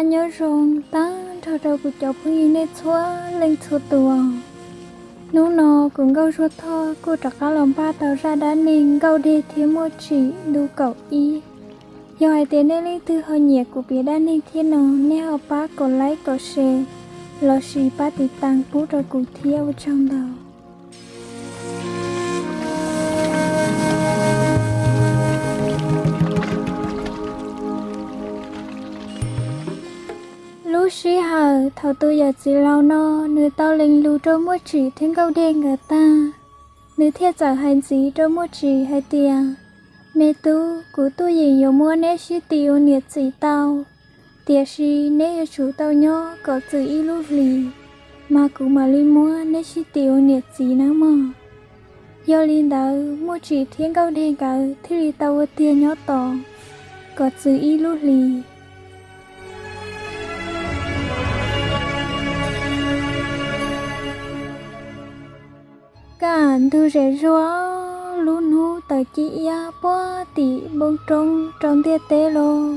Nyob zoo tag nrho rau kuv cov phooj ywg nej txhua leej txhua tus. Hnub no kuv Nkauj Zuag Thoj kuj rov qab los npaj tau zaj dab neeg Nkauj Dej thiab Muaj Tsim ntu kaum ib. Yog hais tias nej leej twg ho nyiam kuv piav dab neeg thiab no, nej ho pab kom like kom share lossis pab tiv tas pub rau kuv thiab, ua tsaug ntau. Lub sij hawm thaum tus yawm txiv laus no nws tau lees lus rau Muaj Tsim thiab Nkauj Dej nkawd tag, nws thiaj txawm hais ntxiv rau Muaj Tsim hais tias, me tub, kuv tuaj yeem yuav muab neb sib tim ua niam txiv tau, tiam sis neb yuav tsum tau nyob kom txwm ib lub hlis, mas kuv mam li muab neb sib tim ua niam txiv nawb mog. Yog li ntawd Muaj Tsim thiab Nkauj Dej nkawd thiaj li tau ua tiag nyob tos kom txwm ib lub hlis. Kaj ntug zem zuag, lub hnub tawm ci iab puag tim npoo roob rau ntiaj teb los,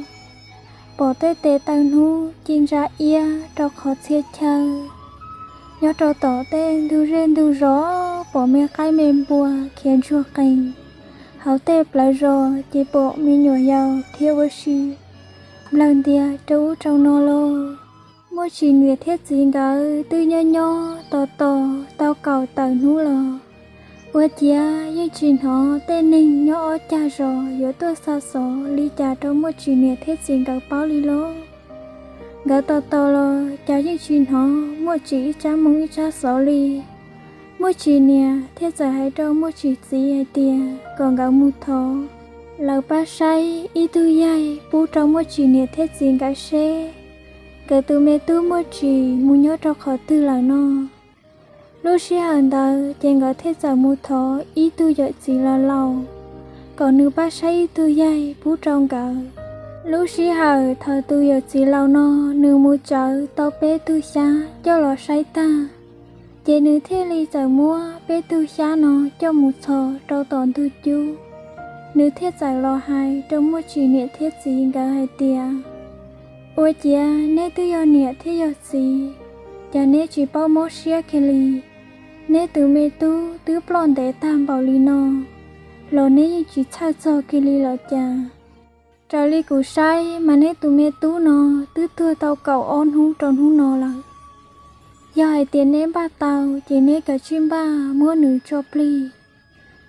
pom tej tes taw hnub ci ntsa iab rau qhov txhia chaw. Nyob rau tom tej ntug zej ntug zos pom me qaib me npua khiav ntsuag qees, hauv tej plawv zos ces pom me nyuam yaus thiab ua si nplawg ntias rau ub rau no lauj. Muaj Tsim niam thiab txiv nkawd twb nyob nyob tos tos tau kaum tawm hnub los, ua ciav yeej tsis hnov tej neeg nyob ob cag zos yuav tuaj xa xov li cas rau Muaj Tsim niam thiab txiv nkawd paub li lauj. Nkawd tos tos los cas yeej tsis hnov Muaj Tsim ib tsab moo ib tsab xov li. Muaj Tsim niam thiaj txawm hais rau Muaj Tsim txiv hais tias kom nkawd mus thov lawv pab saib ib tug yaig pub rau Muaj Tsim niam thiab txiv nkawd seb nkawd tus me tub Muaj Tsim mus nyob rau qhov twg lawm no. Lub sij hawm ntawd ces nkawd thiaj txawm mus thov ib tug yawm txiv laus laus kom nws pab saib ib tug yaig pub rau nkawd. Lub sij hawm thaum tus yawm txiv laus no nws mus tsawv tau peb tug xyab coj los saib tag, ces nws thiaj li txawm muab peb tug xyab no coj mus txhos rau tom ntug cub. Nws thiaj txawm los hais rau Muaj Tsim niam thiab txiv nkawd hais tias, ua ciav neb twb yog niam thiab yog txiv, cas neb tsis paub mob siab kiag li? Neb tus me tub twb ploj ntev tag npaum li no los neb yeej tsis txhawj txog kiag li los cas? Raws li kuv saib mas neb tus me tub no twb tuag tau kaum ob hnub rau hnub no lawm. Yog hais tias neb npaj tau ces neb kav tsij npaj muab nws tso plig,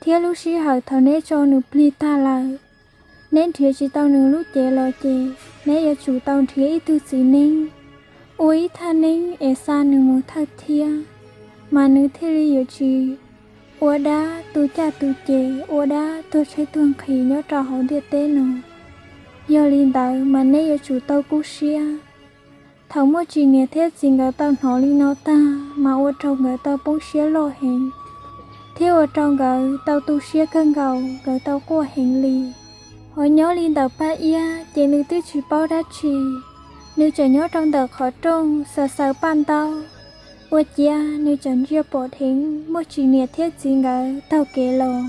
thiab lub sij hawm thaum neb tso nws plig tag lawm, neb nrhiav tsis tau nws lub cev los ces neb yuav tsum tau nrhiav ib tug txiv neeb ua ib thaj neeb es xa nws mus thawj thiab, mas nws thiaj li yuav tsis ua dab tu caj tu ces, ua dab tuag tshaib tuag nqhis nyob rau hauv ntiaj teb no. Yog li ntawd mas neb yuav tsum tau kub siab. Thaum Muaj Tsim niam thiab txiv nkawd tau hnov li no tag mas ua rau nkawd tau poob siab loj heev, thiab ua rau nkawd tau tu siab kawg nkaus, nkawd tau quaj heev li. Ho nyob li ntawm Paj Iab ces nws twb tsis paub dab tsi, nws tseem nyob rau ntawm qhov rooj xaws xaws paj ntaub, ua ciav nws tseem ntsia pom dheev Muaj Tsim niam thiab txiv nkawd taug kev los,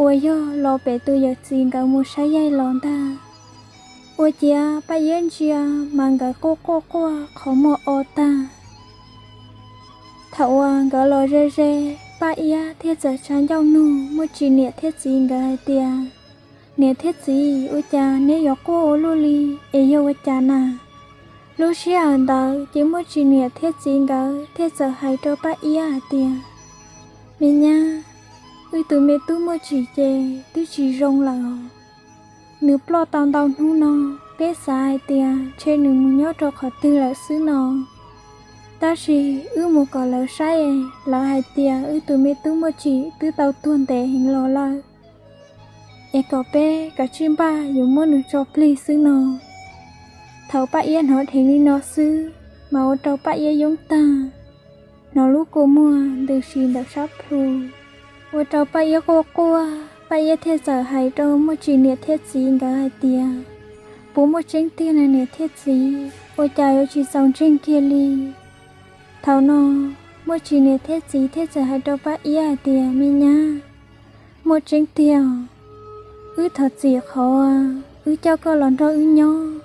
uas yog los pem tus yawm txiv nkawd mus saib yaig los ntag. Ua ciav Paj Iab ntsia mas nkawd quaj quaj quaj qhov muag o tag. Thaum uas nkawd los ze ze, Paj Iab thiaj txawm tsa ncauj nug Muaj Tsim niam thiab txiv nkawd hais tias, niam thiab txiv, ua cas neb yuav quaj ua luaj li, es yog ua cas na? Lub sij hawm ntawd ces Muaj Tsim niam thiab txiv nkawd thiaj txawm hais rau Paj Iab hais tias, me nyab, wb tus me tub Muaj Tsim ces twb tsis zoo lawm os. Nws ploj tau ntau hnub no, peb xav hais tias ntshe nws mus nyob rau qhov twg lawm xwb no. Tab sis wb mus kom lawv saib, lawv hais tias wb tus me tub Muaj Tsim twb tau tuag ntev heev los lawm, es kom peb kav tsij npaj yuav muab nws tso plig xwb no. Thaum Paj Iab hnov dheev li no xwb mas ua rau Paj Iab yoob tag, hnov lub kua muag ntws si ntawm sab plhu, ua rau Paj Iab quaj quaj. Paj Iab thiaj txawm hais rau Muaj Tsim niam thiab txiv nkawd hais tias, puas muaj tseeb tiag na niam thiab txiv, ua cas yuav tsis txaus ntseeg kiag li? Thaum no Muaj Tsim niam thiab txiv thiaj txawm hais rau Paj Iab hais tias, me nyab, muaj tseeb tiag, wb thov txim qhov wb coj koj los nrog wb nyob.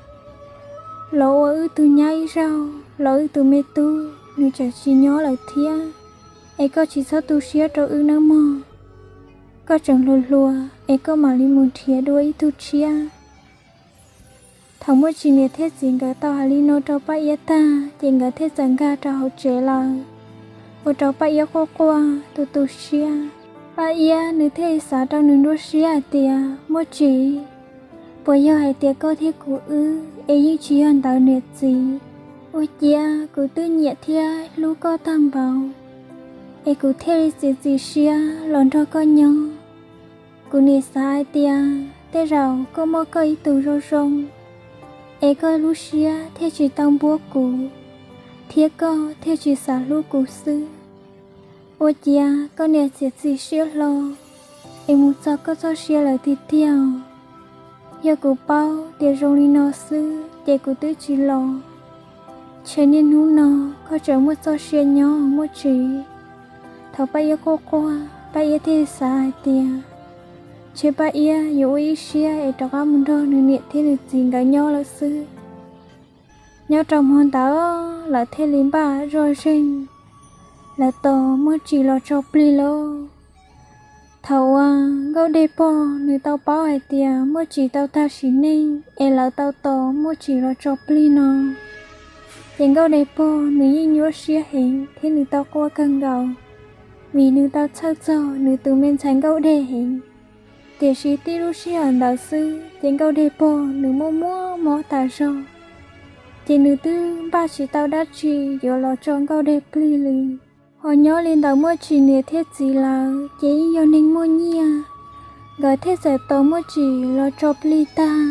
Los ua wb tug nyab ib zaug los wb tug me tub nws tseem tsis nyob lawm thiab, es koj tsis txhob tu siab rau wb nawb mog. Koj tseem hluas hluas es koj mam li mus nrhiav dua ib tug tshiab. Thaum Muaj Tsis niam thiab txiv nkawd tau hais li no rau Paj Iab tag ces nkawd thiaj txawm nkag rau hauv tsev lawm, ua rau Paj Iab quaj quaj tu tu siab. Paj Iab nws thiaj li xav rau nws nruab siab hais tias, Muaj Tsis, puas yog hais tias koj thiab kuv wb es yeej tsis yog ntawd niam txiv? Ua ciav kuv twb nyiam thiab hlub koj tag npaum, es kuv thiaj li txiav txim siab los nrog koj nyob. Kuv nim xav hais tias tej zaum koj muaj koj ib tug zoo zoo, es koj lub siab thiaj tsis tau npuab kuv, thiab koj thiaj tsis xav hlub kuv xwb. Ua ciav koj niam txiav txim siab hlo, es mus txog koj txoj sia lawm tiag tiag. Yog kuv paub tias zoo li no xwb ces kuv twb tsis los. Ntshe niaj hnub no koj tseem muaj txoj sia nyob Muaj Tsis. Thaum Paj Iab quaj quaj, Paj Iab thiaj xav hais tias, ntshe Paj Iab yuav ua ib siab es rov qab mus nrog nws niam thiab nws txiv nkawd nyob lawm xwb. Nyob rau hmo ntawd lawv thiaj li npaj zoj zeeg, lawv tos Muaj Tsis los tso plig lauj. Thaum uas Nkauj Dej pog nws tau paub hais tias Muaj Tsis tau tag sim neej es lawv tau tos Muaj Tsis los tso plig no, ces Nkauj Dej pog nws yeej nyuaj siab heev thiab nws tau quaj kawg nkaus, vim nws tau txhawj txog nws tus me ntxhais Nkauj Dej heev. Tiam sis tib lub sij hawm ntawd xwb ces Nkauj Dej pog nws muaj muaj mob tas zog, ces nws twb npaj tsis tau dab tsi yuav los tso Nkauj Dej plig li. Ho nyob li ntawd Muaj Tsis niam thiab txiv lawv ces yeej yog neeg muaj nyiaj, nkawd thiaj txawm tos Muaj Tsis los tso plig tag.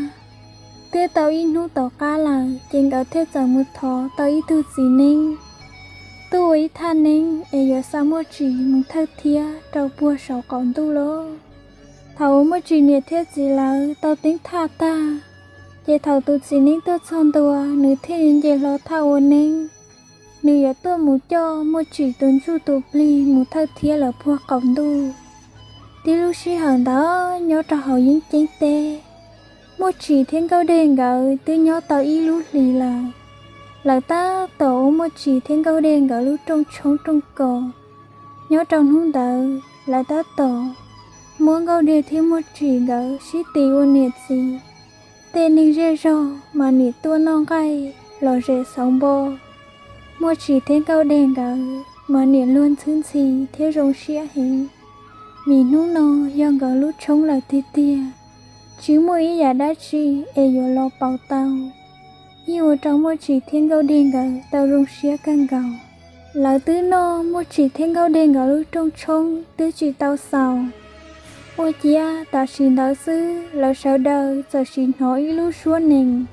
Twb tau ib hnub tom qab lawm ces nkawd thiaj txawm mus thov tau ib tug txiv neeb tuaj ua ib thaj neeb es yuav xa Muaj Tsis mus thawj thiab rau puag saum qaum ntuj lauj. Thaum uas Muaj Tsis niam thiab txiv lawv tau teeb thaj tag, ces thaum tus txiv neeb tuaj txog ntua nws thiaj li nce hlo thaj ua neeb, nws yuav tuaj mus coj Muaj Tsis tus ntsuj tus plig mus thawj thiab lawm puag qaum ntuj. Tib lub sij hawm ntawd nyob rau hauv yeeb ceeb teb, Muaj Tsis thiab Nkauj Dej nkawd twb nyob tau ib lub hlis lawm. Lawv tab tom ua Muaj Tsis thiab Nkauj Dej nkawd lub rooj tshoob rooj kos. Nyob rau hnub ntawd lawv tab tom muab Nkauj Dej thiab Muaj Tsis nkawd sib tis ua niam txiv. Tej neeg zej zog mas nim tuaj noj nqaij los zem xauv npo, Muaj Tsis thiab Nkauj Dej nkawd mas nim luag ntxhwb ntxhi thiab zoo siab heev, vim hnub no yog nkawd lub tshoob lawm tiag tiag, tsis muaj ib yam dab tsi es yuav los pauv tau. Yeej ua rau Muaj Tsis thiab Nkauj Dej nkawd tau zoo siab kawg nkaus. Lawv twb noj Muaj Tsis thiab Nkauj Dej nkawd lub rooj tshoob twb tsis tau xaus. Ua ciav tam sim ntawd xwb lawv sawv daws txawm sim hnov ib lub suab nees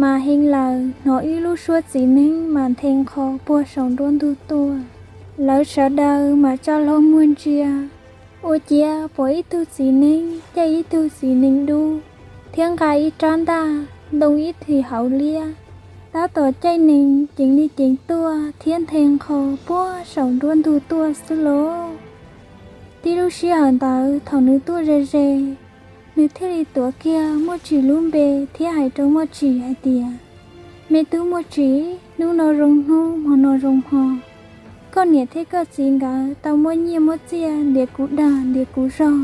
mas heev lawm, hnov ib lub suab txiv neeb mas nthe nqho puag saum nruab ntug tuaj. Lawv sawv daws mas tsa hlo muag ntsia, ua ciav pom ib tug txiv neeb caij ib tug txiv nees dub thiab nqa ib rab ntaj ntoo ib thim hauv liab, tab tom caij nees ceev li ceev tuaj thiab nthe nqho puag saum nruab ntug tuaj xwb lauj. Tib lub sij hawm ntawd thaum nws tuaj ze ze, nws thiaj li tuav kiag Muaj Tsis lub npe thiab hais rau Muaj Tsis hais tias, me tub Muaj Tsis, hnub no zoo hnub hmo no zoo hmo, koj niam thiab koj txiv nkawd tau muab nyiaj muab txiaj ntiav kuv dag ntiav kuv zog,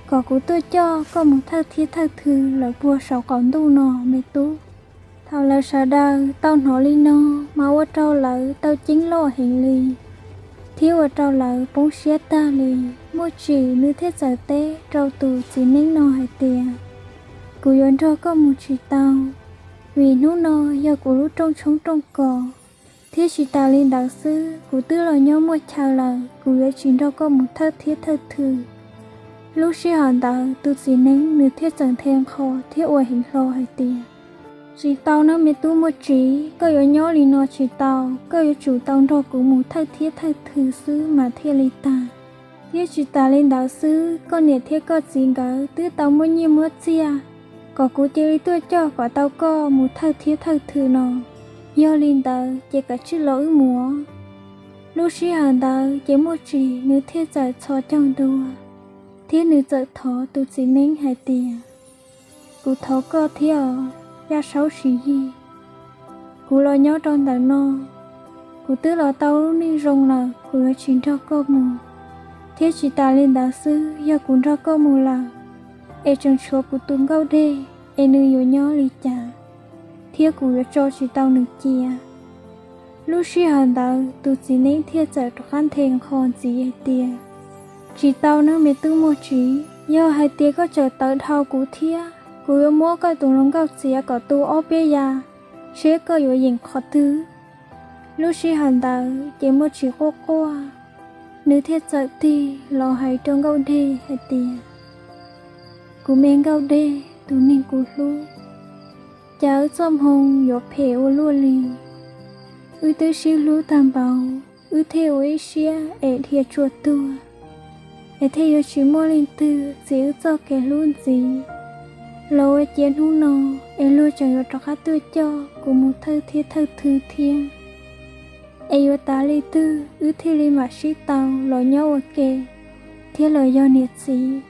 kom kuv tuaj coj koj mus thawj thiab thawj thw lawm puag saum qaum ntuj no me tub. Thaum lawv sawv daws tau hnov li no mas ua rau lawv tau ceeb loj heev li, thiab ua rau lawv poob siab tag li. Muaj Tsis nws thiaj txawm teb rau tus txiv neeb no hais tias, kuv yuav nrog koj mus tsis tau, vim hnub no yog kuv lub rooj tshoob rooj kos, thiab tsis tas li ntawd xwb kuv twb los nyob muaj chaw lawm, kuv yuav tsis nrog koj mus thawj thiab thawj thw. Lub sij hawm ntawd tus txiv neeb nws thiaj txawm nthe nqho thiab ua heev hlo hais tias, tsis tau nawb me tub Muaj Tsis, koj yuav nyob li no tsis tau, koj yuav tsum tau nrog kuv mus thawj thiab thawj thw xwb mas thiaj li tag. Thiab tsis tas li ntawd xwb, koj niam thiab koj txiv nkawd twb tau muab nyiaj muab txiaj kom kuv cia li tuaj coj kom tau koj mus thawj thiab thawj thw no. Yog li ntawd ces kav tsij los wb mus. Lub sij hawm ntawd ces Muaj Tsis nws thiaj txawm txhos caug ntua, thiab nws txawm thov tus txiv neeb hais tias, kuv thov koj thiab os, Yaj Saub Siv Yig, Kuv los nyob rau ntawm no, kuv twb los tau lub neej zoo lawm, kuv yuav tsis nrog koj mus. Thiab tsis tas li ntawd xwb, yog kuv nrog koj mus lawm, es tseem tshuav kuv tus Nkauj Dej, es nws yuav nyob li cas, thiab kuv yuav tso tsis tau nws cia. Lub sij hawm ntawd tus txiv neeb thiaj txawm rov qab nthe nqho ntxiv hais tias, Tsis tau nawb me tub Muaj Tsim, yog hais tias koj tseem tawv dhau kuv thiab, kuv yuav muab koj tus hluas nkauj txiav kom tu ob peb ya, seb koj yuav yeem qhov twg. Lub sij hawm ntawd ces Muaj Tsim quaj quaj, nws thiaj txawm tig los hais rau Nkauj Dej hais tias, Kuv me Nkauj Dej, tus neeg kuv hlub, cas wb txoj hmoo yuav phem ua luaj li. Wb twb sib hlub tag npaum, wb thiaj ua ib siab es dhia tsuas tuag, es thiaj yuav tsis muaj leej twg txi wb txoj kev hlub ntxiv. Los ua cia hnub no es luag tseem yuav rov qab tuaj coj kuv mus thawj thiab thawj thwv thiab, es yuav tas li twg wb thiaj li mam sib tau los nyob ua ke thiab los yog niam txiv.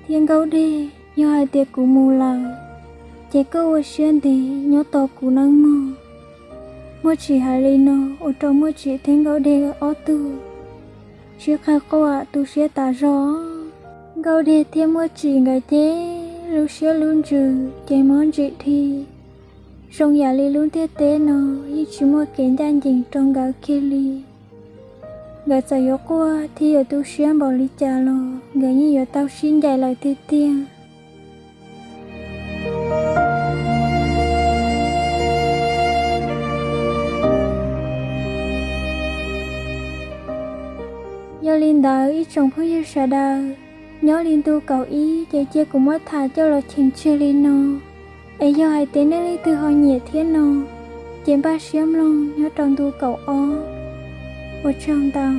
Thiab Nkauj Dej, yog hais tias kuv mus lawm, ces koj ua siab ntev nyob tos kuv nawb mog. Muaj Tsim hais li no ua rau Muaj Tsim thiab Nkauj Dej ob tug sib qawg quaj tu siab tas zog. Nkauj Dej thiab Muaj Tsim nkawd ces lub siab lub ntsws ces mob ntsim dhi, zoo yam li lub ntiaj teb no yeej tsis muaj kev ncaj ncees rau nkawd kiag li. Nkawd txawm yuav quaj thiab yuav tu siab npaum li cas los nkawd yeej yuav tau sib ncaim lawm tiag tiag. Yog li ntawd ib tsoom phooj ywg sawv daws, nyob li ntu kaum ib ces cia kuv muab tham coj los cheem tseg li no. Es yog hais tias nej leej twg ho nyiam thiab no, ces npaj siab mloog nyob rau ntu kaum ob. Ua tsaug ntau.